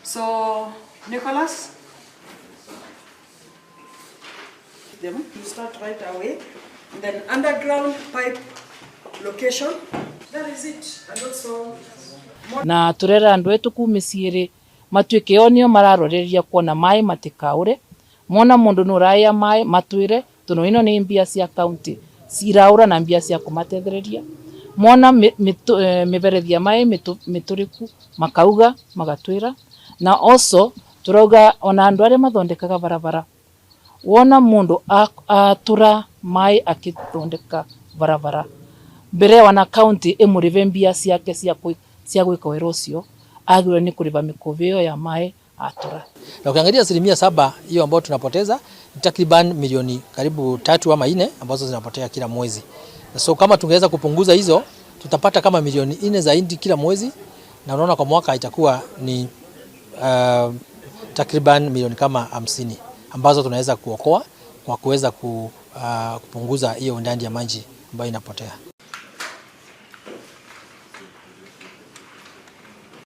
So, Nicholas, them you start right away. And then underground pipe location. That is it. And also Na turera andu etu ku miciiri matuike o nio mararoreria kuona mai matikaure. Mona mundu nuraya mai matwire, tondu ino ni mbia cia county ciraura na mbia cia kumatethereria. Mona miberethi ya mai mituriku makauga magatwira. Na also turauga ona andu aria mathondekaga barabara, wona mundu atura mai akithondeka barabara mbere wana county imurive mbia ciake cia gwika wira ucio, agirwe ni kuriva mikuvi iyo ya mai atura. Na ukiangalia 7% hiyo ambayo tunapoteza ni takriban milioni karibu 3 ama 4 ambazo zinapotea kila mwezi. So kama tungeweza kupunguza hizo, tutapata kama milioni 4 zaidi kila mwezi, na unaona kwa mwaka itakuwa ni takriban milioni kama 50 ambazo tunaweza kuokoa kwa kuweza kupunguza hiyo idadi ya maji ambayo inapotea.